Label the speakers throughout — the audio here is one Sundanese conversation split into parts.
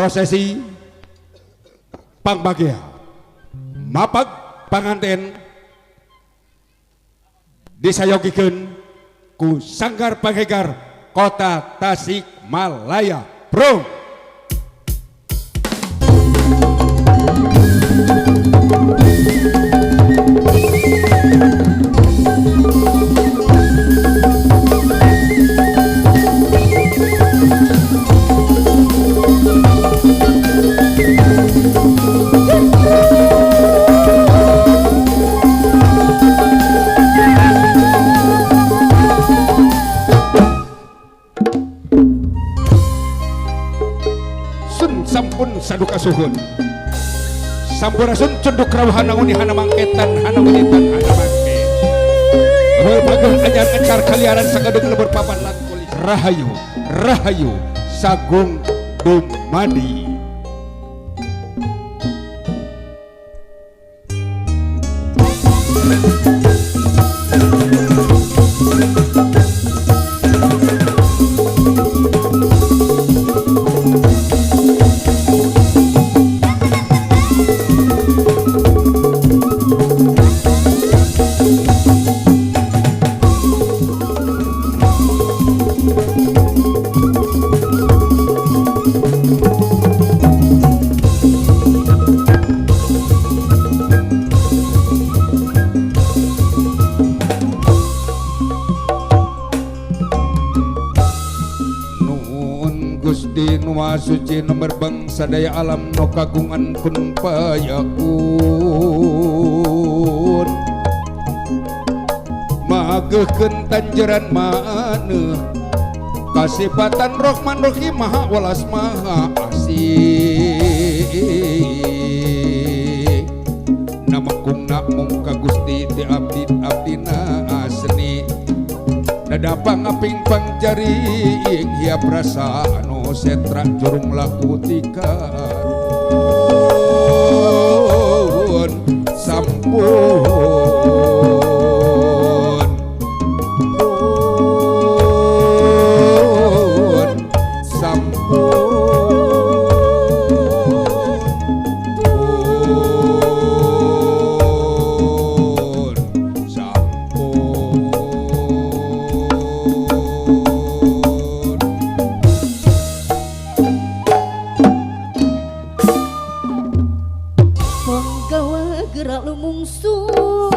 Speaker 1: Prosesi Pangbagia Mapag Panganten disayogikeun ku Sanggar Panghegar Kota Tasikmalaya. Bro. Sun sampun saduka suhun. Sampurasun cunduk rawuhan nguni hana mangketan hana unitan hana mangke. Berbagai anyar encar kaliaran sagadung lebur papan lan kulis. Rahayu, rahayu sagung dumadi. Gusti nu Maha Suci nomor bangsa daya alam no kagungan kun payakun mageuhkeun tanjeran maneuh kasipatan Rohman Rohim Maha Welas Maha Asih namekungna mung ka Gusti ti abdi abdina asni dadapang ngaping pangjaring hiap rasa anu setra jurung laku tikarun sampun pun sampun pun sampun.
Speaker 2: Penggawa gerak lumungsur.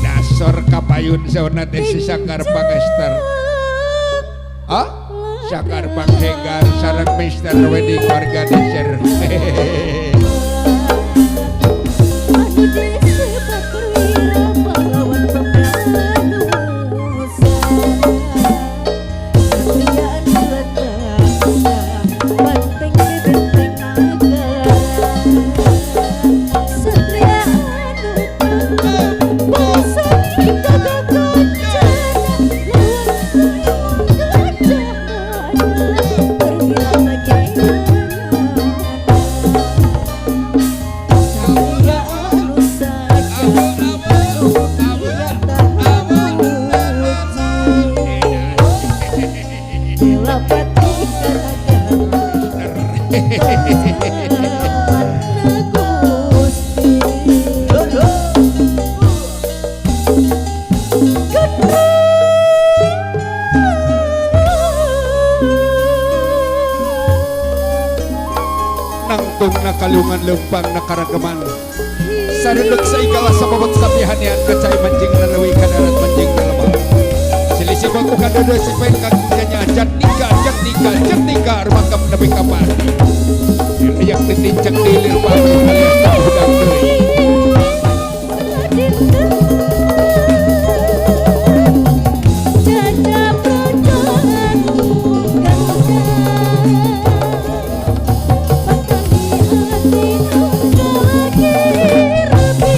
Speaker 1: Dasar kapayun sauna teh si Sanggar Pangester. Ah? Sanggar Panghegar sareng Mister Wedding Organizer.
Speaker 2: Anu disebat perwira pahlawan pemberani. Satria anu bangsa, banteng benteng naga. Satria anu bangsa, gagah kencana, lawan gajah mada, perwira bagaimana? Satria anu sajati, nu tahan uji. Dilapati karagama, Gusti.
Speaker 1: Nangtung na kaliungan leumpang na karagaman. Saruduk sa igala sa babot sa pihanian kacay manjing na lewi kadarat manjing na lemah. Selisih baku kadodo si pen kakungkanya jatnika jatnika jatnika rumakap nepi ka pati. Liak titincak dilir pabrik alias hudang deui.
Speaker 2: Caca projo anu ganda, Patani hati nu lagi rapi.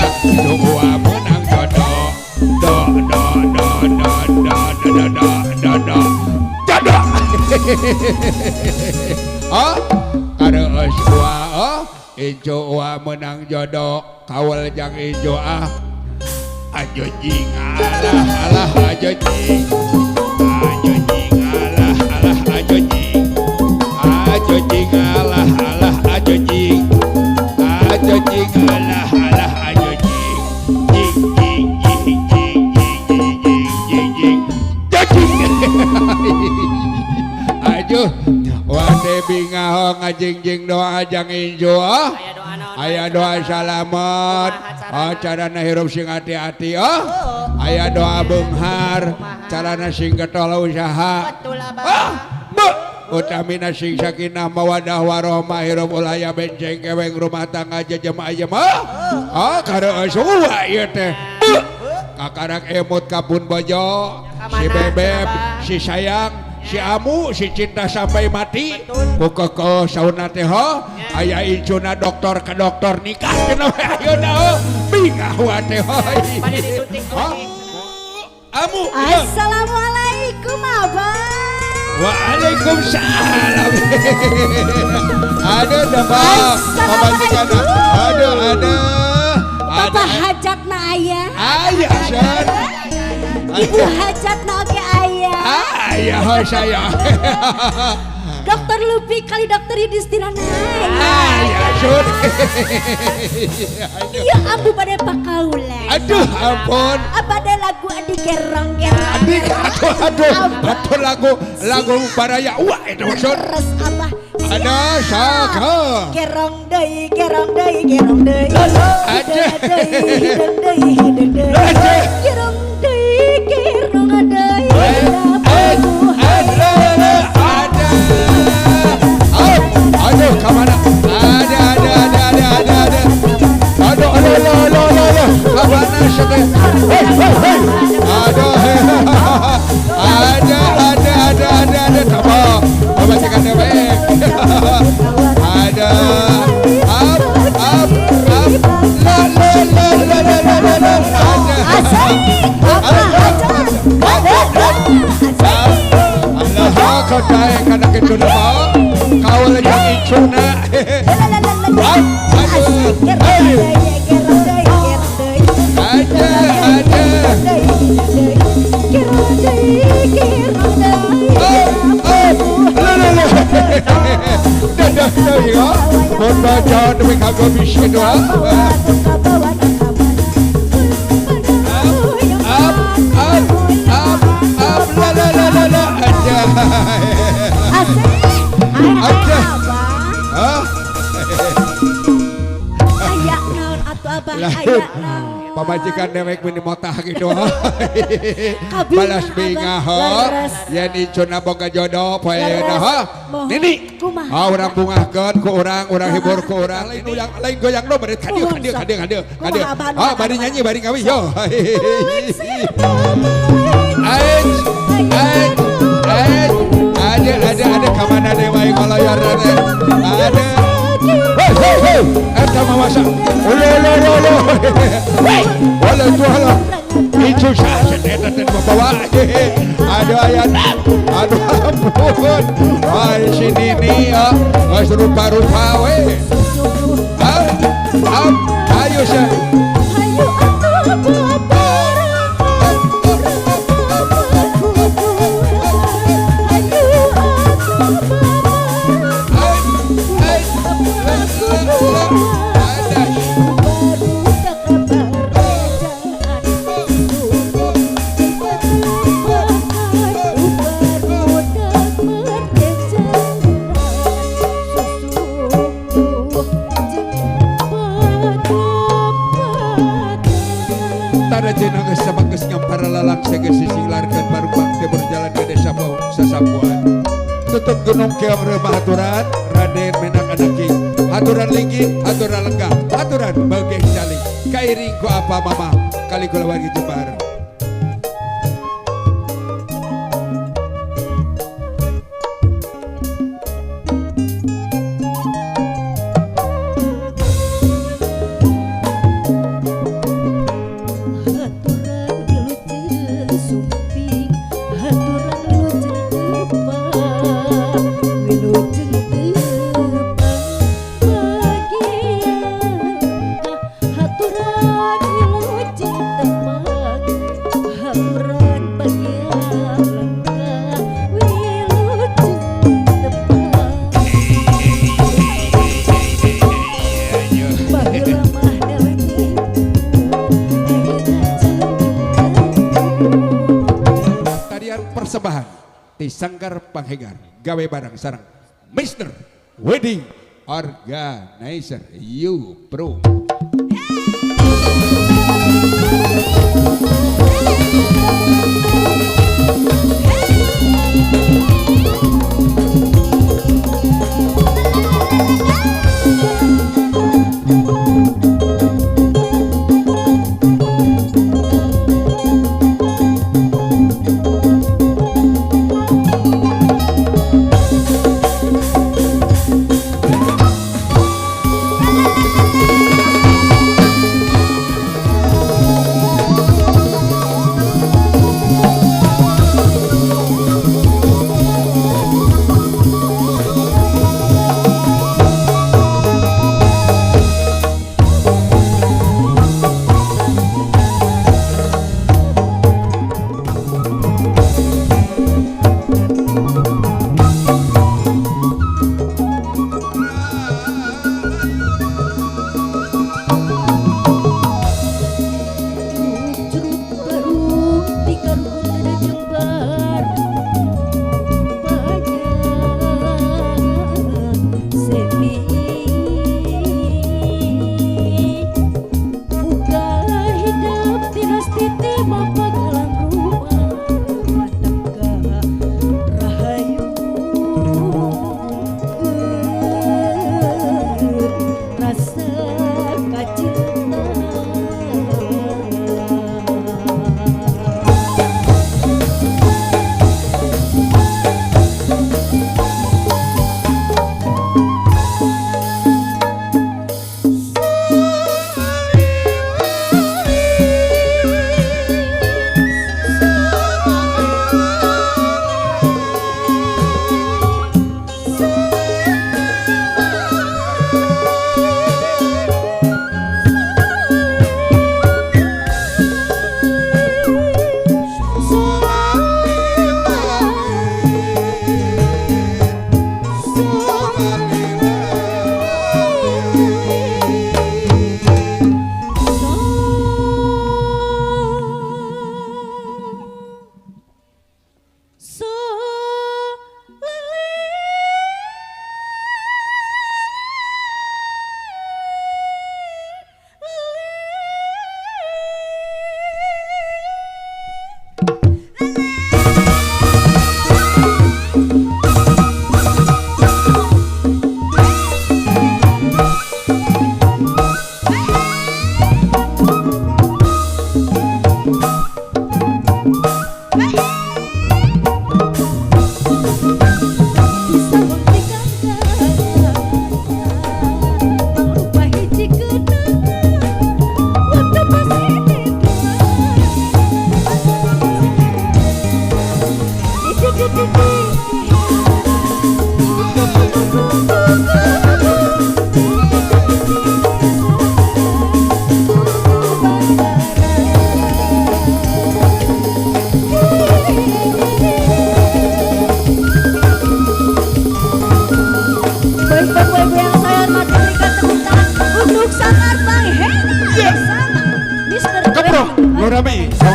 Speaker 1: Incu ua menang jodoh. Do do do do do do do do do jodoh. Oh, kareueus ua, oh, incu ua menang jodoh, kawal jang incu ah. Ajo jing alah alah ajo jing. Ajo jing alah alah ajo jing. Ajo jing alah alah ajo jing. Ajo jing alah alah ajo jing. Jing jing jing jing jing jing jing jing. Jing. Aduh, wate bingah ngajingjing doa jang injo ah.
Speaker 3: Aya doa naon?
Speaker 1: Aya doa salamet,
Speaker 3: Kumaha
Speaker 1: oh,
Speaker 3: carana?
Speaker 1: Carana hirup sing hati-hati oh. Aya doa beunghar, carana sing getol usaha.
Speaker 3: Betul, Abah.
Speaker 1: Ah, bu, utamina sing sakinah mawadah warohmah hirup ulah aya benceng keweng rumah tangga jejem ayem ah. Ah, kareueus uwa ieu teh. Bu, kakarak emut ka pun bojo,
Speaker 3: Ka
Speaker 1: si
Speaker 3: mana,
Speaker 1: bebeb,
Speaker 3: Abah?
Speaker 1: Si sayang, si amu, si cinta sampai mati.
Speaker 3: Betul.
Speaker 1: Ku kekeuh sauna teh ho, aya incuna dokter ke dokter nikah cenah we ayeuna ho. Bingah wa teh ho.
Speaker 3: Bade disuntik
Speaker 1: Hah?
Speaker 3: lagi.
Speaker 1: Amu. Ya.
Speaker 2: Assalamualaikum, Abah.
Speaker 1: Waalaikumsalam. Aduh, dapat. Pamajikan. Aduh, aduh.
Speaker 2: Papa
Speaker 1: Aduh.
Speaker 2: hajatna aya.
Speaker 1: Ayah, Sen.
Speaker 2: Ibu hajatna oge aya.
Speaker 1: Ayah, ho saya.
Speaker 2: Dokter Lupi kali dokter Yudhistira naik.
Speaker 1: Ayah, Sun.
Speaker 2: Iya, ambu pada pakaula.
Speaker 1: Aduh, ampun.
Speaker 2: Abada lagu adi gerong gerong.
Speaker 1: Adik, aduh, aduh. Aduh, lagu, lagu baraya. Wah, itu Sun.
Speaker 2: Terus abah.
Speaker 1: Ada saka.
Speaker 2: Gerong deui, gerong deui, gerong deui.
Speaker 1: Aja.
Speaker 2: Hideung deui, hideung deui, hideung deui.
Speaker 1: Aja.
Speaker 2: Gerong deui, gerong deui.
Speaker 1: Eh, eh, ada, ada. Oh, aduh, kemana? Ada, ada, ada, ada, ada, ada. Aduh, aduh, aduh, aduh, aduh, aduh. Kemana sih? Hei, hei, hei. Aduh, hei. Ada, ada, ada, ada, ada. Coba, coba cek ada baik. Ada. Up, up, up. La, la, la, la, la, la, la, la. Ada.
Speaker 2: Asik, Papa hajat. Asik.
Speaker 1: Allah, kau daek kana kitu mah. Kau lagi incuna.
Speaker 2: Asik, gerong deui, gerong deui, gerong deui.
Speaker 1: Ada, ada.
Speaker 2: Gerong deui, gerong deui.
Speaker 1: Oh, oh, la la la. Dadah deui ya. Mun baca demi kagum bisi doa. Up, up, up, up, la la la la la. Ada.
Speaker 2: Asik.
Speaker 1: Ada.
Speaker 2: Abah.
Speaker 1: Hah?
Speaker 2: Aya naon atuh Abah,
Speaker 1: Lah.
Speaker 2: aya naon.
Speaker 1: Pamajikan dewek meni motah gitu.
Speaker 2: Kabingah,
Speaker 1: Balas bingah ho.
Speaker 2: Abah. Leres.
Speaker 1: Yen incuna boga jodoh poe ayeuna
Speaker 2: Leres.
Speaker 1: ho.
Speaker 2: Mohon.
Speaker 1: Nini.
Speaker 2: Kumaha?
Speaker 1: Ah, urang bungahkeun ku urang, urang hibur ku urang. Lain uyang, lain goyang lo bari kadieu
Speaker 2: Mohon,
Speaker 1: kadieu
Speaker 2: sok.
Speaker 1: kadieu kadieu.
Speaker 2: Kumaha,
Speaker 1: Kadieu.
Speaker 2: Abah,
Speaker 1: Ah, bari
Speaker 2: Abah?
Speaker 1: nyanyi bari ngawi yo. Aij, aij, aij. Ada ada ada kamana deui wae koloyor teh. Ada. Hei hei hei. Eta mah masa. Ulo ulo ulo ulo. Hei, wala tu hala. Itu sah eta teh bawa. Aduh aya. Aduh ampun. Ai si Nini ya. Geus rupa-rupa we. Up, up, ayo sah.
Speaker 2: Hayu atuh babareng. Hayu atuh babareng.
Speaker 1: Ai, ai, la, la, la. Ada.
Speaker 2: Barudak barejaan susuruh barudak merdejaan susuruh jeung pada-pada.
Speaker 1: Tara jenang geus sabageus ngampara lalang segeus sising larkeun barumbang teh berjalan ke desa bau sasambuan. Tutup gunung keong remah aturan, Raden Menak Anaking. Haturan linggi, haturan lenggah, haturan bageng cali. Kairing ku apa mama, kali kula wargi Jembar. Persembahan ti Sanggar Panghegar gawe bareng sareng Mr. Wedding Organizer You Pro.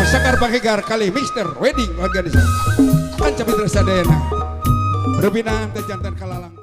Speaker 1: Sanggar Panghegar kali Mr. Wedding Organizer. Panca Mitra Sadayana. Rubina jantan kalalang.